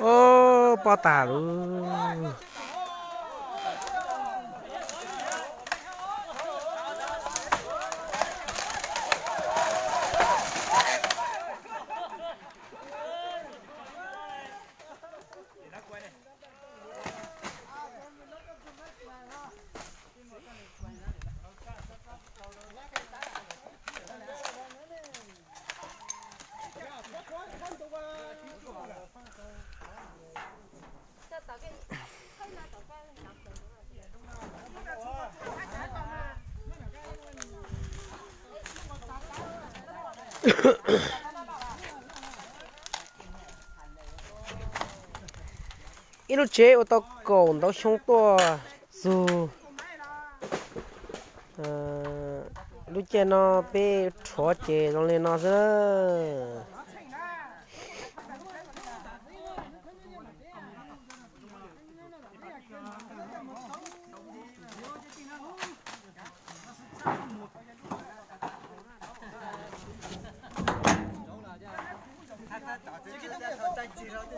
Ob, pob tag lawm. Ib lub tsev ua tau kaum ntau xyoo tuaj txug lub caij no peb rhuav ces zoo li no xwb na.